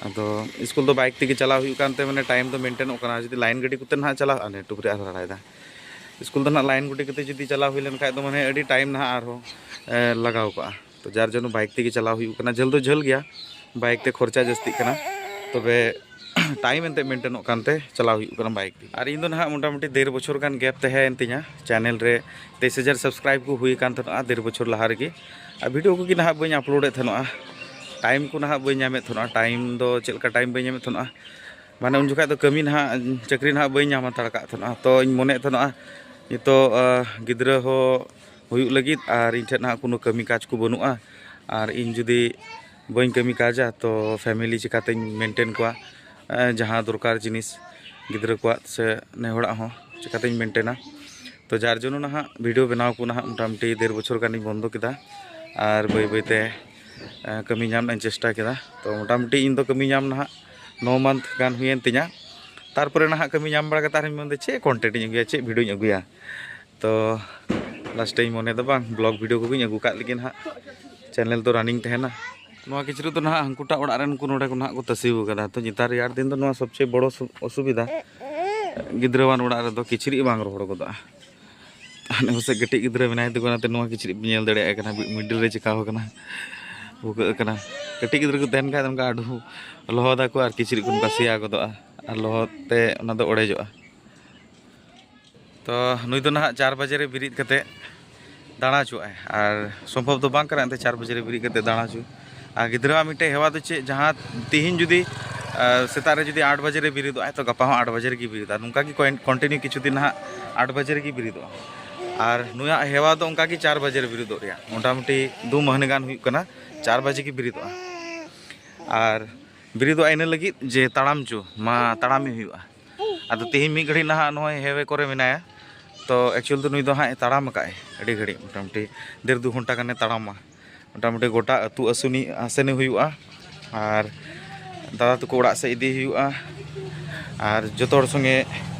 ᱟᱫᱚ ᱥᱠᱩᱞ ᱫᱚ ᱵᱟᱭᱤᱠ ᱛᱮᱜᱮ ᱪᱟᱞᱟᱣ ᱦᱩᱭᱩᱜ ᱠᱟᱱᱛᱮ, ᱢᱟᱱᱮ, ᱴᱟᱭᱤᱢ ᱫᱚ ᱢᱮᱱᱴᱮᱱᱚᱜ ᱠᱟᱱᱟ᱾ ᱡᱩᱫᱤ ᱞᱟᱭᱤᱱ ᱜᱟᱹᱰᱤ ᱠᱚᱛᱮ ᱱᱟᱦᱟᱜ ᱪᱟᱞᱟᱜᱼᱟ, ᱱᱮ ᱴᱩᱠᱨᱤ ᱟᱨᱦᱚᱸ ᱨᱟᱲᱟᱭᱮᱫᱟ᱾ ᱥᱠᱩᱞ ᱫᱚ ᱱᱟᱦᱟᱜ ᱞᱟᱭᱤᱱ ᱜᱟᱹᱰᱤ ᱠᱚᱛᱮ ᱡᱩᱫᱤ ᱪᱟᱞᱟᱣ ᱦᱩᱭ ᱞᱮᱱᱠᱷᱟᱡ ᱫᱚ, ᱢᱟᱱᱮ, ᱟᱹᱰᱤ ᱴᱟᱭᱤᱢ ᱱᱟᱦᱟᱜ ᱟᱨᱦᱚᱸ, ᱮ, ᱞᱟᱜᱟᱣ ᱠᱚᱜᱼᱟ᱾ ᱛᱚ ᱡᱟᱨ ᱡᱚᱱᱱᱚ ᱵᱟᱭᱤᱠ ᱛᱮᱜᱮ ᱪᱟᱞᱟᱣ ᱦᱩᱭᱩᱜ ᱠᱟᱱᱟ᱾ ᱡᱷᱟᱹᱞ ᱫᱚ ᱡᱷᱟᱹᱞ ᱜᱮᱭᱟ, ᱵᱟᱭᱤᱠ ᱛᱮ ᱠᱷᱚᱨᱪᱟ ᱡᱟᱹᱥᱛᱤᱜ ᱠᱟᱱᱟ, ᱛᱚᱵᱮ ᱴᱟᱭᱤᱢ ᱮᱱᱛᱮ ᱢᱮᱱᱴᱮᱱᱚᱜ ᱠᱟᱱᱛᱮ ᱪᱟᱞᱟᱣ ᱦᱩᱭᱩᱜ ᱠᱟᱱᱟ ᱵᱟᱭᱤᱠ ᱛᱮ᱾ ᱟᱨ ᱤᱧ ᱫᱚ ᱱᱟᱦᱟᱜ ᱢᱚᱴᱟᱢᱩᱴᱤ ᱰᱮᱲ ᱵᱚᱪᱷᱚᱨ ᱜᱟᱱ ᱜᱮᱯ ᱛᱟᱦᱮᱸᱭᱮᱱ ᱛᱤᱧᱟ᱾ ᱪᱮᱱᱮᱞ ᱨᱮ ᱛᱮᱭᱤᱥ ᱦᱟᱡᱟᱨ ᱥᱟᱵᱥᱠᱨᱟᱭᱤᱵ ᱠᱚ ᱦᱩᱭ ᱟᱠᱟᱱ ᱛᱟᱦᱮᱱᱟ ᱰᱮᱲ ᱵᱚᱪᱷᱚᱨ ᱞᱟᱦᱟ ᱨᱮᱜᱮ᱾ ᱟᱨ ᱵᱷᱤᱰᱤᱭᱳ ᱠᱚᱜᱮ ᱱᱟᱦᱟᱜ ᱵᱟᱹᱧ ᱟᱯᱞᱳᱰᱮᱫ ᱛᱟᱦᱮᱱᱚᱜᱼᱟ, ᱴᱟᱭᱤᱢ ᱠᱚ ᱱᱟᱦᱟᱜ ᱵᱟᱹᱧ ᱧᱟᱢᱮᱫ ᱛᱟᱦᱮᱱᱚᱜᱼᱟ᱾ ᱴᱟᱭᱤᱢ ᱫᱚ ᱪᱮᱫ ᱞᱮᱠᱟ ᱴᱟᱭᱤᱢ ᱵᱟᱹᱧ ᱧᱟᱢᱮᱫ ᱛᱟᱦᱮᱱᱚᱜᱼᱟ, ᱢᱟᱱᱮ, ᱩᱱ ᱡᱚᱠᱷᱟᱡ ᱫᱚ ᱠᱟᱹᱢᱤ ᱱᱟᱦᱟᱜ, ᱪᱟᱹᱠᱨᱤ ᱱᱟᱦᱟᱜ ᱵᱟᱹᱧ ᱧᱟᱢ ᱦᱟᱛᱟᱲ ᱠᱟᱜ ᱛᱟᱦᱮᱱᱚᱜᱼᱟ᱾ ᱛᱚ ᱤᱧ ᱢᱚᱱᱮᱭᱮᱫ ᱛᱟᱦᱮᱱᱚᱜᱼᱟ, ᱱᱤᱛᱚᱜ, ᱟᱸ, ᱜᱤᱫᱽᱨᱟᱹ ᱦᱚᱸ ᱦᱩᱭᱩᱜ ᱞᱟᱹᱜᱤᱫ, ᱟᱨ ᱤᱧ ᱴᱷᱮᱱ ᱱᱟᱦᱟᱜ ᱠᱳᱱᱳ ᱠᱟᱹᱢᱤ ᱠᱟᱡᱽ ᱠᱚ ᱵᱟᱹᱱᱩᱜᱼᱟ᱾ ᱟᱨ ᱤᱧ ᱡᱩᱫᱤ ᱵᱟᱹᱧ ᱠᱟᱹᱢᱤ ᱠᱟᱡᱟ, ᱛᱚ ᱯᱷᱮᱢᱮᱞᱤ ᱪᱤᱠᱟᱛᱮᱧ ᱢᱮᱱᱴᱮᱱ ᱠᱚᱣᱟ? ᱮᱸ, ᱡᱟᱦᱟᱸ ᱫᱚᱨᱠᱟᱨ ᱡᱤᱱᱤᱥ ᱜᱤᱫᱽᱨᱟᱹ ᱠᱚᱣᱟᱜ ᱥᱮ ᱱᱮ ᱦᱚᱲᱟᱜ ᱦᱚᱸ ᱪᱤᱠᱟᱛᱮᱧ ᱢᱮᱱᱴᱮᱱᱟ? ᱛᱚ ᱡᱟᱨ ᱡᱚᱱᱱᱚ ᱱᱟᱦᱟᱜ ᱵᱷᱤᱰᱤᱭᱳ ᱵᱮᱱᱟᱣ ᱠᱚ ᱱᱟᱦᱟᱜ ᱢᱚᱴᱟᱢᱩᱴᱤ ᱰᱮᱲ ᱵᱚᱪᱷᱚᱨ ᱜᱟᱱᱤᱧ ᱵᱚᱱᱫᱚ ᱠᱮᱫᱟ, ᱟᱨ ᱵᱟᱹᱭ ᱵᱟᱹᱭᱛᱮ, ᱮᱸ, ᱠᱟᱹᱢᱤ ᱧᱟᱢ ᱨᱮᱱᱟᱜ ᱤᱧ ᱪᱮᱥᱴᱟ ᱠᱮᱫᱟ᱾ ᱛᱚ ᱢᱚᱴᱟᱢᱩᱴᱤ ᱤᱧ ᱫᱚ ᱠᱟᱹᱢᱤ ᱧᱟᱢ ᱱᱟᱦᱟᱜ ᱱᱚ ᱢᱟᱱᱛᱷ ᱜᱟᱱ ᱦᱩᱭᱮᱱ ᱛᱤᱧᱟ᱾ ᱛᱟᱨᱯᱚᱨᱮ ᱱᱟᱦᱟᱜ ᱠᱟᱹᱢᱤ ᱧᱟᱢ ᱵᱟᱲᱟ ᱠᱟᱛᱮ ᱟᱨᱦᱚᱸᱧ ᱢᱮᱱᱫᱟ, ᱪᱮᱫ ᱠᱚᱱᱴᱮᱱᱴ ᱤᱧ ᱟᱹᱜᱩᱭᱟ, ᱪᱮᱫ ᱵᱷᱤᱰᱤᱭᱳᱧ ᱟᱹᱜᱩᱭᱟ? ᱛᱚ ᱞᱟᱥᱴᱮᱧ ᱢᱚᱱᱮ ᱫᱟ, ᱵᱟᱝ, ᱵᱞᱚᱜ ᱵᱷᱤᱰᱤᱭᱳ ᱠᱚᱜᱮᱧ ᱟᱹᱜᱩ ᱠᱟᱜ ᱞᱮᱜᱮ ᱱᱟᱦᱟᱜ, ᱪᱮᱱᱮᱞ ᱫᱚ ᱨᱟᱱᱤᱝ ᱛᱟᱦᱮᱱᱟ᱾ ᱱᱚᱣᱟ ᱠᱤᱪᱨᱤᱡ ᱫᱚ ᱱᱟᱦᱟᱜ ᱦᱟᱹᱱᱠᱩᱴᱟᱜ ᱚᱲᱟᱜ ᱨᱮᱱ ᱠᱚ ᱱᱚᱰᱮ ᱠᱚ ᱱᱟᱦᱟᱜ ᱠᱚ ᱛᱟᱥᱮ ᱟᱠᱟᱫᱟ᱾ ᱛᱚ ᱱᱮᱛᱟᱨ ᱨᱮᱭᱟᱲ ᱫᱤᱱ ᱫᱚ ᱱᱚᱣᱟ ᱥᱚᱵᱪᱮᱭᱮ ᱵᱚᱲᱚ ᱥᱩ-, ᱚᱥᱩᱵᱤᱫᱷᱟ᱾ ᱜᱤᱫᱽᱨᱟᱹᱣᱟᱱ ᱚᱲᱟᱜ ᱨᱮᱫᱚ ᱠᱤᱪᱨᱤᱡ ᱵᱟᱝ ᱨᱚᱦᱚᱲ ᱜᱚᱫᱚᱜᱼᱟ᱾ ᱦᱟᱱᱮ ᱯᱟᱥᱮᱡ ᱠᱟᱹᱴᱤᱡ ᱜᱤᱫᱽᱨᱟᱹ ᱢᱮᱱᱟᱭ ᱛᱟᱠᱚ, ᱚᱱᱟᱛᱮ ᱱᱚᱣᱟ ᱠᱤᱪᱨᱤᱡ ᱯᱮ ᱧᱮᱞ ᱫᱟᱲᱮᱭᱟᱜ ᱠᱟᱱᱟ, ᱢᱤᱰᱤᱞ ᱨᱮ ᱪᱤᱠᱟᱣ ᱠᱟᱱᱟ, ᱵᱷᱩᱜᱟᱹᱜ ᱠᱟᱱᱟ᱾ ᱠᱟᱹᱴᱤᱡ ᱜᱤᱫᱽᱨᱟᱹ ᱠᱚ ᱛᱟᱦᱮᱱ ᱠᱷᱟᱡ ᱫᱚ ᱚᱱᱠᱟ ᱟᱹᱰᱩ ᱞᱚᱦᱚᱫᱟᱠᱚ ᱟᱨ ᱠᱤᱪᱨᱤᱡ ᱠᱚ ᱱᱚᱝᱠᱟ ᱥᱮᱭᱟ ᱜᱚᱫᱚᱜᱼᱟ ᱟᱨ ᱞᱚᱦᱚᱫ ᱛᱮ ᱚᱱᱟ ᱫᱚ ᱚᱲᱮᱡᱚᱜᱼᱟ᱾ ᱛᱚ ᱱᱩᱭ ᱫᱚ ᱱᱟᱦᱟᱜ ᱪᱟᱨ ᱵᱟᱡᱮ ᱨᱮ ᱵᱮᱨᱮᱫ ᱠᱟᱛᱮ ᱫᱟᱬᱟ ᱦᱚᱪᱚᱣᱟᱜᱼᱟᱭ᱾ ᱟᱨ ᱥᱚᱢᱵᱷᱚᱵ ᱫᱚ ᱵᱟᱝ ᱠᱟᱱᱟ ᱮᱱᱛᱮ ᱪᱟᱨ ᱵᱟᱡᱮ ᱨᱮ ᱵᱮᱨᱮᱫ ᱠᱟᱛᱮ ᱫᱟᱬᱟ ᱦᱚᱪᱚ᱾ ᱟᱨ ᱜᱤᱫᱽᱨᱟᱹᱣᱟᱜ ᱢᱤᱫᱴᱮᱡ ᱦᱮᱣᱟ ᱫᱚ ᱪᱮᱫ, ᱡᱟᱦᱟᱸ ᱛᱤᱦᱤᱧ ᱡᱩᱫᱤ ᱟᱨ ᱥᱮᱛᱟᱜ ᱨᱮ ᱡᱩᱫᱤ ᱟᱴ ᱵᱟᱡᱮ ᱨᱮ ᱵᱮᱨᱮᱫᱚᱜᱼᱟᱭ, ᱛᱚ ᱜᱟᱯᱟ ᱦᱚᱸ ᱟᱴ ᱵᱟᱡᱮ ᱨᱮᱜᱮ ᱵᱮᱨᱮᱫᱚᱜᱼᱟ᱾ ᱱᱚᱝᱠᱟ ᱜᱮ ᱠᱚᱱᱴᱤᱱᱤᱭᱩ ᱠᱤᱪᱷᱩ ᱫᱤᱱ ᱱᱟᱦᱟᱜ ᱟᱴ ᱵᱟᱡᱮ ᱨᱮᱜᱮ ᱵᱮᱨᱮᱫᱚᱜᱼᱟ᱾ ᱟᱨ ᱱᱩᱭᱟᱜ ᱦᱮᱣᱟ ᱫᱚ ᱚᱱᱠᱟ ᱜᱮ ᱪᱟᱨ ᱵᱟᱡᱮ ᱨᱮ ᱵᱮᱨᱮᱫᱚᱜ ᱨᱮᱭᱟᱜ, ᱢᱚᱴᱟᱢᱩᱴᱤ ᱫᱩ ᱢᱟᱹᱦᱱᱟᱹ ᱜᱟᱱ ᱦᱩᱭᱩᱜ ᱠᱟᱱᱟ, ᱪᱟᱨ ᱵᱟᱡᱮ ᱜᱮ ᱵᱮᱨᱮᱫᱚᱜᱼᱟ᱾ ᱟᱨ ᱵᱮᱨᱮᱫᱚᱜᱼᱟ ᱤᱱᱟᱹ ᱞᱟᱹᱜᱤᱫ ᱡᱮ ᱛᱟᱲᱟᱢ ᱪᱚ, ᱢᱟ ᱛᱟᱲᱟᱢᱮ ᱦᱩᱭᱩᱜᱼᱟ᱾ ᱟᱫᱚ ᱛᱮᱦᱮᱧ ᱢᱤᱫ ᱜᱷᱟᱹᱲᱤᱡ ᱱᱟᱦᱟᱜ ᱱᱚᱜᱼᱚᱭ ᱦᱮᱣᱮ ᱠᱚᱨᱮ ᱢᱮᱱᱟᱭᱟ, ᱛᱚ ᱮᱠᱪᱩᱭᱮᱞ ᱫᱚ ᱱᱩᱭ ᱫᱚ ᱦᱟᱸᱜ ᱮ ᱛᱟᱲᱟᱢ ᱟᱠᱟᱫᱼᱟᱭ ᱟᱹᱰᱤ ᱜᱷᱟᱹᱲᱤᱡ, ᱢᱚᱴᱟᱢᱩᱴᱤ ᱰᱮᱲ ᱫᱩ ᱜᱷᱚᱱᱴᱟ ᱜᱟᱱᱮ ᱛᱟᱲᱟᱢᱟ᱾ ᱢᱚᱴᱟᱢᱩᱴᱤ ᱜᱚᱴᱟ ᱟᱹᱛᱩ ᱟᱹᱥᱩᱱᱤ ᱟᱥᱮᱱᱮ ᱦᱩᱭᱩᱜᱼᱟ, ᱟᱨ ᱫᱟᱫᱟ ᱛᱟᱠᱚ ᱚᱲᱟᱜ ᱥᱮᱫ ᱤᱫᱤ ᱦᱩᱭᱩᱜᱼᱟ, ᱟᱨ ᱡᱚᱛᱚ ᱦᱚᱲ ᱥᱚᱸᱜᱮ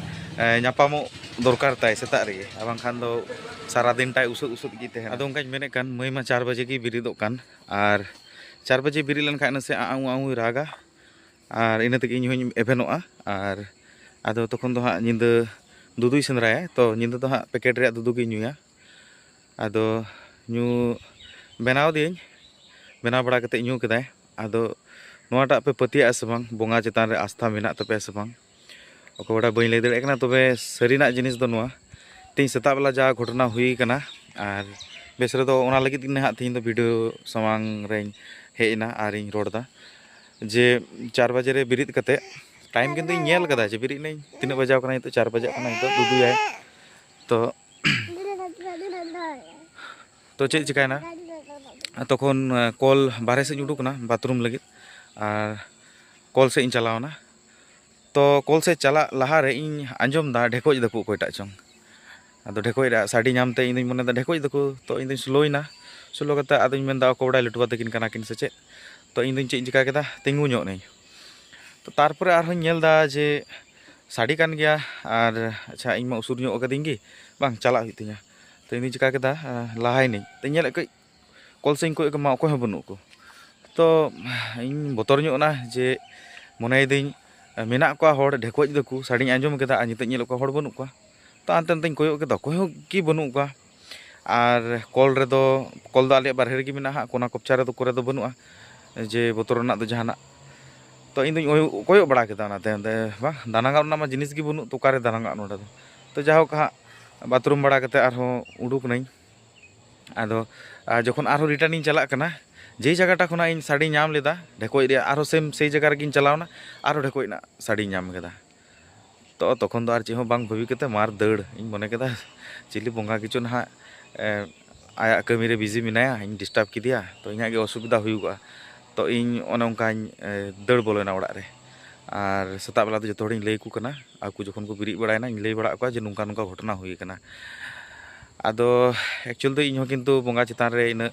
ᱮ, ᱧᱟᱯᱟᱢᱚᱜ ᱫᱚᱨᱠᱟᱨ ᱛᱟᱭ ᱥᱮᱛᱟᱜ ᱨᱮᱜᱮ, ᱟᱨ ᱵᱟᱝᱠᱷᱟᱱ ᱫᱚ ᱥᱟᱨᱟᱫᱤᱱ ᱛᱟᱭ ᱩᱥᱟᱹᱫ ᱩᱥᱟᱹᱫ ᱜᱮ ᱛᱟᱦᱮᱱᱟ᱾ ᱟᱫᱚ ᱚᱱᱠᱟᱧ ᱢᱮᱱᱮᱫ ᱠᱟᱱ, ᱢᱟᱹᱭ ᱢᱟ ᱪᱟᱨ ᱵᱟᱡᱮ ᱜᱮ ᱵᱮᱨᱮᱫᱚᱜ ᱠᱟᱱ, ᱟᱨ ᱪᱟᱨ ᱵᱟᱡᱮ ᱵᱮᱨᱮᱫ ᱞᱮᱱᱠᱷᱟᱱ ᱱᱟᱥᱮ ᱟᱹᱣ ᱟᱹᱣ ᱨᱟᱜᱟ, ᱟᱨ ᱤᱱᱟᱹ ᱛᱮᱜᱮ ᱤᱧ ᱦᱚᱸᱧ ᱮᱵᱷᱮᱱᱚᱜᱼᱟ᱾ ᱟᱨ ᱟᱫᱚ ᱛᱚᱠᱷᱚᱱ ᱫᱚ ᱦᱟᱸᱜ ᱧᱤᱫᱟᱹ ᱫᱩᱫᱩᱭ ᱥᱮᱸᱫᱽᱨᱟᱭᱟ, ᱛᱚ ᱧᱤᱫᱟᱹ ᱫᱚ ᱦᱟᱸᱜ ᱯᱮᱠᱮᱴ ᱨᱮᱭᱟᱜ ᱫᱩᱫᱩ ᱜᱮᱧ ᱧᱩᱭᱟ᱾ ᱟᱫᱚ ᱧᱩ ᱵᱮᱱᱟᱣ ᱫᱤᱭᱟᱹᱧ, ᱵᱮᱱᱟᱣ ᱵᱟᱲᱟ ᱠᱟᱛᱮᱫ ᱧᱩ ᱠᱮᱫᱟᱭ᱾ ᱟᱫᱚ ᱱᱚᱣᱟᱴᱟᱜ ᱯᱮ ᱯᱟᱹᱛᱭᱟᱹᱜᱼᱟ ᱥᱮ ᱵᱟᱝ, ᱵᱚᱸᱜᱟ ᱪᱮᱛᱟᱱ ᱨᱮ ᱟᱥᱛᱷᱟ ᱢᱮᱱᱟᱜ ᱛᱟᱯᱮᱭᱟ ᱥᱮ ᱵᱟᱝ, ᱚᱠᱚᱭ ᱵᱟᱰᱟᱭ, ᱵᱟᱹᱧ ᱞᱟᱹᱭ ᱫᱟᱲᱮᱭᱟᱜ ᱠᱟᱱᱟ᱾ ᱛᱚᱵᱮ ᱥᱟᱹᱨᱤᱱᱟᱜ ᱡᱤᱱᱤᱥ ᱫᱚ ᱱᱚᱣᱟ, ᱛᱮᱦᱮᱧ ᱥᱮᱛᱟᱜ ᱵᱮᱞᱟ ᱡᱟ ᱜᱷᱚᱴᱚᱱᱟ ᱦᱩᱭ ᱠᱟᱱᱟ, ᱟᱨ ᱵᱮᱥ ᱨᱮᱫᱚ ᱚᱱᱟ ᱞᱟᱹᱜᱤᱫ ᱜᱮ ᱱᱟᱦᱟᱜ ᱛᱮᱦᱮᱧ ᱫᱚ ᱵᱷᱤᱰᱤᱭᱳ ᱥᱟᱢᱟᱝ ᱨᱮᱧ ᱦᱮᱡ ᱮᱱᱟ ᱟᱨᱤᱧ ᱨᱚᱲ ᱮᱫᱟ ᱡᱮ ᱪᱟᱨ ᱵᱟᱡᱮ ᱨᱮ ᱵᱮᱨᱮᱫ ᱠᱟᱛᱮᱫ, ᱴᱟᱭᱤᱢ ᱠᱤᱱᱛᱩᱧ ᱧᱮᱞ ᱠᱟᱫᱟ ᱡᱮ ᱵᱮᱨᱮᱫ ᱮᱱᱟᱹᱧ, ᱛᱤᱱᱟᱹᱜ ᱵᱟᱡᱟᱣ ᱠᱟᱱᱟ ᱱᱤᱛᱚᱜ, ᱪᱟᱨ ᱵᱟᱡᱟᱜ ᱠᱟᱱᱟ ᱱᱤᱛᱚᱜ, ᱫᱩᱫᱩᱭᱟᱭ᱾ ᱛᱚ ᱛᱚ ᱪᱮᱫ ᱪᱤᱠᱟᱹᱭᱮᱱᱟ? ᱛᱚᱠᱷᱚᱱ ᱠᱚᱞ ᱵᱟᱨᱦᱮ ᱥᱮᱫ ᱤᱧ ᱩᱰᱩᱠ ᱮᱱᱟ ᱵᱟᱛᱷᱨᱩᱢ ᱞᱟᱹᱜᱤᱫ, ᱟᱨ ᱠᱚᱞ ᱥᱮᱫ ᱤᱧ ᱪᱟᱞᱟᱣ ᱮᱱᱟ᱾ ᱛᱚ ᱠᱚᱞ ᱥᱮᱫ ᱪᱟᱞᱟᱜ ᱞᱟᱦᱟᱨᱮ ᱤᱧ ᱟᱸᱡᱚᱢ ᱮᱫᱟ ᱰᱷᱮᱠᱚᱡ ᱫᱟᱠᱚ ᱚᱠᱚᱭᱴᱟᱜ ᱪᱚᱝ᱾ ᱟᱫᱚ ᱰᱷᱮᱠᱚᱡ ᱨᱮᱭᱟᱜ ᱥᱟᱰᱮ ᱧᱟᱢᱛᱮ ᱤᱧ ᱫᱩᱧ ᱢᱚᱱᱮᱭᱮᱫᱟ ᱰᱷᱮᱠᱚᱡ ᱫᱟᱠᱚ, ᱛᱚ ᱤᱧ ᱫᱩᱧ ᱥᱞᱳᱭᱮᱱᱟ᱾ ᱥᱞᱳ ᱠᱟᱛᱮ ᱟᱫᱚᱧ ᱢᱮᱱᱫᱟ ᱚᱠᱚᱭ ᱵᱟᱰᱟᱭ ᱞᱟᱹᱴᱩᱵᱟ ᱛᱟᱹᱠᱤᱱ ᱠᱟᱱᱟ ᱠᱤᱱ ᱥᱮ ᱪᱮᱫ᱾ ᱛᱚ ᱤᱧ ᱫᱩᱧ ᱪᱮᱫ ᱤᱧ ᱪᱤᱠᱟ ᱠᱮᱫᱟ, ᱛᱤᱸᱜᱩ ᱧᱚᱜ ᱮᱱᱟᱹᱧ᱾ ᱛᱚ ᱛᱟᱨᱯᱚᱨᱮ ᱟᱨᱦᱚᱸᱧ ᱧᱮᱞ ᱮᱫᱟ ᱡᱮ ᱥᱟᱰᱮ ᱠᱟᱱ ᱜᱮᱭᱟ, ᱟᱨ ᱟᱪᱪᱷᱟ ᱤᱧ ᱢᱟ ᱩᱥᱩᱨ ᱧᱚᱜ ᱠᱟᱹᱫᱤᱧ ᱜᱮ, ᱵᱟᱝ ᱪᱟᱞᱟᱜ ᱦᱩᱭᱩᱜ ᱛᱤᱧᱟ᱾ ᱛᱚ ᱤᱧ ᱫᱩᱧ ᱪᱤᱠᱟ ᱠᱮᱫᱟ, ᱞᱟᱦᱟᱭᱮᱱᱟᱹᱧ᱾ ᱛᱚ ᱧᱮᱞᱮᱫ ᱠᱚᱹᱧ ᱠᱚᱞ ᱥᱮᱫ ᱤᱧ ᱠᱚᱭᱚᱜ ᱠᱮᱫᱟ, ᱚᱠᱚᱭ ᱦᱚᱸ ᱵᱟᱹᱱᱩᱜ ᱠᱚ᱾ ᱛᱚ ᱤᱧ ᱵᱚᱛᱚᱨ ᱧᱚᱜ ᱮᱱᱟ ᱡᱮ ᱢᱚᱱᱮᱭᱮᱫᱟᱹᱧ ᱢᱮᱱᱟᱜ ᱠᱚᱣᱟ ᱦᱚᱲ, ᱰᱷᱮᱠᱚᱡ ᱫᱟᱠᱚ, ᱥᱟᱰᱮᱧ ᱟᱸᱡᱚᱢ ᱠᱮᱫᱟ, ᱟᱨ ᱱᱤᱛᱚᱜ ᱧᱮᱞᱮᱫ ᱠᱚᱣᱟ ᱦᱚᱲ ᱵᱟᱹᱱᱩᱜ ᱠᱚᱣᱟ᱾ ᱛᱚ ᱦᱟᱱᱛᱮ ᱱᱟᱛᱮᱧ ᱠᱚᱭᱚᱜ ᱠᱮᱫᱟ, ᱚᱠᱚᱭ ᱦᱚᱸ ᱜᱮ ᱵᱟᱹᱱᱩᱜ ᱠᱚᱣᱟ᱾ ᱟᱨ ᱠᱚᱞ ᱨᱮᱫᱚ, ᱠᱚᱞ ᱫᱚ ᱟᱞᱮᱭᱟᱜ ᱵᱟᱨᱦᱮ ᱨᱮᱜᱮ ᱢᱮᱱᱟᱜᱼᱟ ᱦᱟᱸᱜ, ᱠᱚᱱᱟ ᱠᱚᱯᱪᱟ ᱨᱮᱫᱚ ᱠᱚᱨᱮ ᱫᱚ ᱵᱟᱹᱱᱩᱜᱼᱟ, ᱡᱮ ᱵᱚᱛᱚᱨ ᱨᱮᱱᱟᱜ ᱫᱚ ᱡᱟᱦᱟᱱᱟᱜ᱾ ᱛᱚ ᱤᱧ ᱫᱩᱧ ᱠᱚᱭᱚᱜ ᱵᱟᱲᱟ ᱠᱮᱫᱟ ᱚᱱᱟᱛᱮ, ᱚᱸᱰᱮ ᱵᱟᱝ ᱫᱟᱱᱟᱝ ᱨᱮᱱᱟᱜ ᱢᱟ ᱡᱤᱱᱤᱥ ᱜᱮ ᱵᱟᱹᱱᱩᱜ, ᱛᱚ ᱚᱠᱟᱨᱮ ᱫᱟᱱᱟᱝ ᱱᱚᱰᱮ ᱫᱚ᱾ ᱛᱚ ᱡᱟᱭᱦᱳᱠ ᱦᱟᱸᱜ ᱵᱟᱛᱷᱨᱩᱢ ᱵᱟᱲᱟ ᱠᱟᱛᱮ ᱟᱨᱦᱚᱸ ᱩᱰᱩᱠ ᱮᱱᱟᱹᱧ᱾ ᱟᱫᱚ ᱟᱨ ᱡᱚᱠᱷᱚᱱ ᱟᱨᱦᱚᱸ ᱨᱤᱴᱟᱨᱱ ᱤᱧ ᱪᱟᱞᱟᱜ ᱠᱟᱱᱟ, ᱡᱮᱭ ᱡᱟᱭᱜᱟᱴᱟ ᱠᱷᱚᱱᱟᱜ ᱤᱧ ᱥᱟᱰᱮ ᱧᱟᱢ ᱞᱮᱫᱟ ᱰᱷᱮᱠᱚᱡ ᱨᱮᱭᱟᱜ, ᱟᱨᱦᱚᱸ ᱥᱮᱢ ᱥᱮᱭ ᱡᱟᱭᱜᱟ ᱨᱮᱜᱤᱧ ᱪᱟᱞᱟᱣᱱᱟ, ᱟᱨᱦᱚᱸ ᱰᱷᱮᱠᱚᱡ ᱨᱮᱱᱟᱜ ᱥᱟᱰᱮᱧ ᱧᱟᱢ ᱠᱮᱫᱟ᱾ ᱛᱚ ᱛᱚᱠᱷᱚᱱ ᱫᱚ ᱟᱨ ᱪᱮᱫ ᱦᱚᱸ ᱵᱟᱝ ᱵᱷᱟᱹᱵᱤ ᱠᱟᱛᱮ ᱢᱟᱨ ᱫᱟᱹᱲ᱾ ᱤᱧ ᱢᱚᱱᱮ ᱠᱮᱫᱟ, ᱪᱤᱞᱤ ᱵᱚᱸᱜᱟ ᱠᱤᱪᱷᱩ ᱱᱟᱦᱟᱜ, ᱮ, ᱟᱭᱟᱜ ᱠᱟᱹᱢᱤᱨᱮ ᱵᱤᱡᱤ ᱢᱮᱱᱟᱭᱟ, ᱤᱧ ᱰᱤᱥᱴᱟᱵᱽ ᱠᱮᱫᱮᱭᱟ, ᱛᱚ ᱤᱧᱟᱹᱜ ᱜᱮ ᱚᱥᱩᱵᱤᱫᱷᱟ ᱦᱩᱭᱩᱜᱼᱟ᱾ ᱛᱚ ᱤᱧ ᱚᱱᱮ ᱚᱱᱠᱟᱧ, ᱮ, ᱫᱟᱹᱲ ᱵᱚᱞᱚᱭᱮᱱᱟ ᱚᱲᱟᱜ ᱨᱮ᱾ ᱟᱨ ᱥᱮᱛᱟᱜ ᱵᱮᱞᱟ ᱫᱚ ᱡᱚᱛᱚ ᱦᱚᱲᱤᱧ ᱞᱟᱹᱭ ᱟᱠᱚ ᱠᱟᱱᱟ, ᱟᱠᱚ ᱡᱚᱠᱷᱚᱱ ᱠᱚ ᱵᱮᱨᱮᱫ ᱵᱟᱲᱟᱭᱮᱱᱟ, ᱤᱧ ᱞᱟᱹᱭ ᱵᱟᱲᱟ ᱟᱫ ᱠᱚᱣᱟ ᱡᱮ ᱱᱚᱝᱠᱟ ᱱᱚᱝᱠᱟ ᱜᱷᱚᱴᱚᱱᱟ ᱦᱩᱭ ᱟᱠᱟᱱᱟ᱾ ᱟᱫᱚ ᱮᱠᱪᱩᱭᱮᱞ ᱫᱚ ᱤᱧ ᱦᱚᱸ ᱠᱤᱱᱛᱩ ᱵᱚᱸᱜᱟ ᱪᱮᱛᱟᱱ ᱨᱮ ᱤᱱᱟᱹᱜ,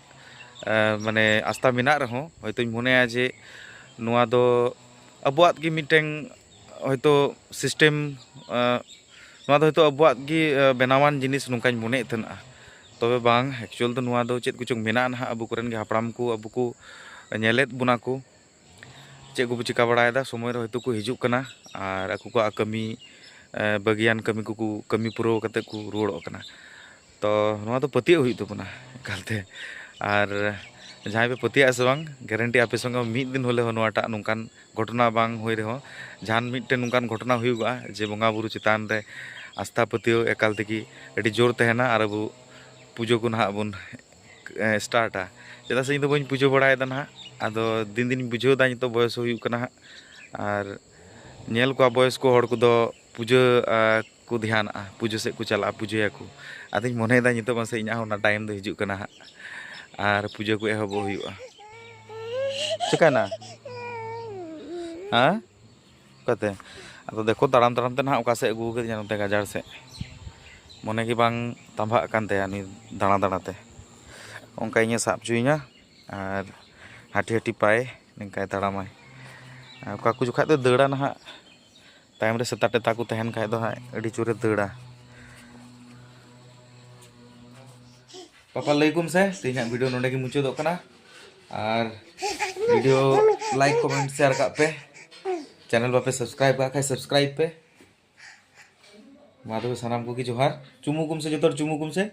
ᱮ, ᱢᱟᱱᱮ ᱟᱥᱛᱷᱟ ᱢᱮᱱᱟᱜ ᱨᱮᱦᱚᱸ, ᱦᱚᱭᱛᱳᱧ ᱢᱚᱱᱮᱭᱟ ᱡᱮ ᱱᱚᱣᱟ ᱫᱚ ᱟᱵᱚᱣᱟᱜ ᱜᱮ ᱢᱤᱫᱴᱮᱱ ᱦᱚᱭᱛᱳ ᱥᱤᱥᱴᱮᱢ, ᱮ, ᱱᱚᱣᱟ ᱫᱚ ᱦᱚᱭᱛᱳ ᱟᱵᱚᱣᱟᱜ ᱜᱮ, ᱮ, ᱵᱮᱱᱟᱣᱟᱱ ᱡᱤᱱᱤᱥ ᱱᱚᱝᱠᱟᱧ ᱢᱚᱱᱮᱭᱮᱫ ᱛᱟᱦᱮᱱᱟ᱾ ᱛᱚᱵᱮ ᱵᱟᱝ, ᱮᱠᱪᱩᱭᱮᱞ ᱫᱚ ᱱᱚᱣᱟ ᱫᱚ ᱪᱮᱫ ᱠᱚᱪᱚᱝ ᱢᱮᱱᱟᱜᱼᱟ ᱱᱟᱦᱟᱜ, ᱟᱵᱚ ᱠᱚᱨᱮᱱ ᱜᱮ ᱦᱟᱯᱲᱟᱢ ᱠᱚ ᱟᱵᱚ ᱠᱚ ᱧᱮᱞᱮᱫ ᱵᱚᱱᱟ ᱠᱚ, ᱪᱮᱫ ᱠᱚᱵᱚ ᱪᱤᱠᱟ ᱵᱟᱲᱟᱭᱮᱫᱟ, ᱥᱚᱢᱚᱭ ᱨᱮ ᱦᱚᱭᱛᱳ ᱠᱚ ᱦᱤᱡᱩᱜ ᱠᱟᱱᱟ ᱟᱨ ᱟᱠᱚ ᱠᱚᱣᱟᱜ ᱠᱟᱹᱢᱤ, ᱮ, ᱵᱟᱹᱜᱤᱭᱟᱱ ᱠᱟᱹᱢᱤ ᱠᱚᱠᱚ ᱠᱟᱹᱢᱤ ᱯᱩᱨᱟᱹᱣ ᱠᱟᱛᱮ ᱠᱚ ᱨᱩᱣᱟᱹᱲᱚᱜ ᱠᱟᱱᱟ᱾ ᱛᱚ ᱱᱚᱣᱟ ᱫᱚ ᱯᱟᱹᱛᱭᱟᱹᱜ ᱦᱩᱭᱩᱜ ᱛᱟᱵᱚᱱᱟ ᱮᱠᱟᱞᱛᱮ᱾ ᱟᱨ ᱡᱟᱦᱟᱸᱭ ᱯᱮ ᱯᱟᱹᱛᱭᱟᱹᱜᱼᱟ ᱥᱮ ᱵᱟᱝ, ᱜᱮᱨᱮᱱᱴᱤ ᱟᱯᱮ ᱥᱚᱸᱜᱮ ᱢᱤᱫ ᱫᱤᱱ ᱦᱚᱞᱮ ᱦᱚᱸ ᱱᱚᱣᱟᱴᱟᱜ ᱱᱚᱝᱠᱟᱱ ᱜᱷᱚᱴᱚᱱᱟ ᱵᱟᱝ ᱦᱩᱭ ᱨᱮᱦᱚᱸ, ᱡᱟᱦᱟᱱ ᱢᱤᱫᱴᱮᱱ ᱱᱚᱝᱠᱟᱱ ᱜᱷᱚᱴᱚᱱᱟ ᱦᱩᱭᱩᱜᱼᱟ ᱡᱮ ᱵᱚᱸᱜᱟ ᱵᱩᱨᱩ ᱪᱮᱛᱟᱱ ᱨᱮ ᱟᱥᱛᱷᱟ ᱯᱟᱹᱛᱭᱟᱹᱣ ᱮᱠᱟᱞ ᱛᱮᱜᱮ ᱟᱹᱰᱤ ᱡᱳᱨ ᱛᱟᱦᱮᱱᱟ ᱟᱨ ᱟᱵᱚ ᱯᱩᱡᱟᱹ ᱠᱚ ᱱᱟᱦᱟᱜ ᱵᱚᱱ, ᱮ, ᱥᱴᱟᱨᱴᱟ᱾ ᱪᱮᱫᱟᱜ ᱥᱮ ᱤᱧ ᱫᱚ ᱵᱟᱹᱧ ᱯᱩᱡᱟᱹ ᱵᱟᱲᱟᱭᱮᱫᱟ ᱱᱟᱦᱟᱜ, ᱟᱫᱚ ᱫᱤᱱ ᱫᱤᱱᱤᱧ ᱵᱩᱡᱷᱟᱹᱣ ᱮᱫᱟ, ᱱᱤᱛᱚᱜ ᱵᱚᱭᱚᱥ ᱦᱚᱸ ᱦᱩᱭᱩᱜ ᱠᱟᱱᱟ ᱦᱟᱸᱜ᱾ ᱟᱨ ᱧᱮᱞ ᱠᱚᱣᱟ ᱵᱚᱭᱚᱥ ᱠᱚ ᱦᱚᱲ ᱠᱚᱫᱚ ᱯᱩᱡᱟᱹ, ᱟ, ᱠᱚ ᱫᱷᱮᱭᱟᱱᱟᱜᱼᱟ, ᱯᱩᱡᱟᱹ ᱥᱮᱫ ᱠᱚ ᱪᱟᱞᱟᱜᱼᱟ, ᱯᱩᱡᱟᱹᱭᱟᱠᱚ᱾ ᱟᱫᱚᱧ ᱢᱚᱱᱮᱭᱮᱫᱟ ᱱᱤᱛᱚᱜ ᱢᱟᱥᱮ ᱤᱧᱟᱹᱜ ᱦᱚᱸ ᱚᱱᱟ ᱴᱟᱭᱤᱢ ᱫᱚ ᱦᱤᱡᱩᱜ ᱠᱟᱱᱟ ᱦᱟᱸᱜ, ᱟᱨ ᱯᱩᱡᱟᱹ ᱠᱚ ᱮᱦᱚᱵᱚᱜ ᱦᱩᱭᱩᱜᱼᱟ᱾ ᱪᱤᱠᱟᱹᱭᱱᱟ? ᱦᱮᱸ? ᱚᱠᱟᱛᱮ? ᱟᱫᱚ ᱫᱮᱠᱷᱚ, ᱛᱟᱲᱟᱢ ᱛᱟᱲᱟᱢ ᱛᱮ ᱱᱟᱦᱟᱜ ᱚᱠᱟ ᱥᱮᱫ ᱟᱹᱜᱩ ᱠᱟᱫᱤᱧᱟ, ᱱᱚᱛᱮ ᱜᱟᱡᱟᱲ ᱥᱮᱫ᱾ ᱢᱚᱱᱮ ᱜᱮ ᱵᱟᱝ ᱛᱟᱸᱵᱷᱟᱜ ᱠᱟᱱ ᱛᱟᱭᱟ ᱱᱩᱭ ᱫᱟᱬᱟ ᱫᱟᱬᱟ ᱛᱮ᱾ ᱚᱱᱠᱟ ᱤᱧᱮ ᱥᱟᱵ ᱦᱚᱪᱚᱭᱤᱧᱟ ᱟᱨ ᱦᱟᱹᱴᱤ ᱦᱟᱹᱴᱤ ᱯᱟᱭ ᱱᱤᱝᱠᱟᱭ ᱛᱟᱲᱟᱢᱟᱭ᱾ ᱟᱨ ᱚᱠᱟ ᱠᱚ ᱡᱚᱠᱷᱟᱡ ᱫᱚ ᱫᱟᱹᱲᱟ ᱱᱟᱦᱟᱜ, ᱛᱟᱭᱚᱢ ᱨᱮ ᱥᱮᱛᱟ ᱴᱮᱛᱟ ᱠᱚ ᱛᱟᱦᱮᱱ ᱠᱷᱟᱡ ᱫᱚ ᱦᱟᱸᱜ ᱟᱹᱰᱤ ᱡᱳᱨᱮ ᱫᱟᱹᱲᱟ᱾ ᱯᱟᱯᱟ, ᱞᱟᱹᱭ ᱠᱚᱢ ᱥᱮ, ᱛᱮᱦᱮᱧᱟᱜ ᱵᱷᱤᱰᱤᱭᱳ ᱱᱚᱰᱮ ᱜᱮ ᱢᱩᱪᱟᱹᱫᱚᱜ ᱠᱟᱱᱟ᱾ ᱟᱨ ᱵᱷᱤᱰᱤᱭᱳ ᱞᱟᱭᱤᱠ, ᱠᱚᱢᱮᱱᱴ, ᱥᱮᱭᱟᱨ ᱠᱟᱜ ᱯᱮ᱾ ᱪᱮᱱᱮᱞ ᱵᱟᱯᱮ ᱥᱟᱵᱥᱠᱨᱟᱭᱤᱵ ᱠᱟᱜ ᱠᱷᱟᱡ ᱥᱟᱵᱥᱠᱨᱟᱭᱤᱵ ᱯᱮ᱾ ᱢᱟ ᱛᱚᱵᱮ ᱥᱟᱱᱟᱢ ᱠᱚᱜᱮ ᱡᱚᱦᱟᱨ᱾ ᱪᱩᱢᱩ ᱠᱚᱢ ᱥᱮ, ᱡᱚᱛᱚ ᱦᱚᱲ ᱪᱩᱢᱩ ᱠᱚᱢ ᱥᱮ᱾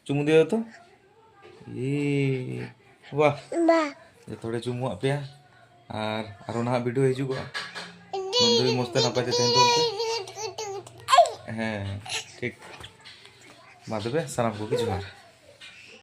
ᱪᱩᱢᱩ ᱫᱤᱭᱟ ᱛᱚ᱾ ᱤ, ᱵᱟᱦ᱾ ᱵᱟᱦ᱾ ᱡᱚᱛᱚ ᱦᱚᱲᱮ ᱪᱩᱢᱩᱣᱟᱜ ᱯᱮᱭᱟ᱾ ᱟᱨ ᱟᱨᱚ ᱱᱟᱦᱟᱜ ᱵᱷᱤᱰᱤᱭᱳ ᱦᱤᱡᱩᱜᱚᱜᱼᱟ᱾ ᱱᱚᱱᱫᱚᱭ ᱢᱚᱡᱽ ᱛᱮ ᱱᱟᱯᱟᱭ ᱛᱮ ᱛᱟᱦᱮᱱ ᱛᱟᱵᱚᱱ ᱯᱮ᱾ ᱦᱮᱸ, ᱴᱷᱤᱠ᱾ ᱢᱟ ᱛᱚᱵᱮ ᱥᱟᱱᱟᱢ ᱠᱚᱜᱮ ᱡᱚᱦᱟᱨ᱾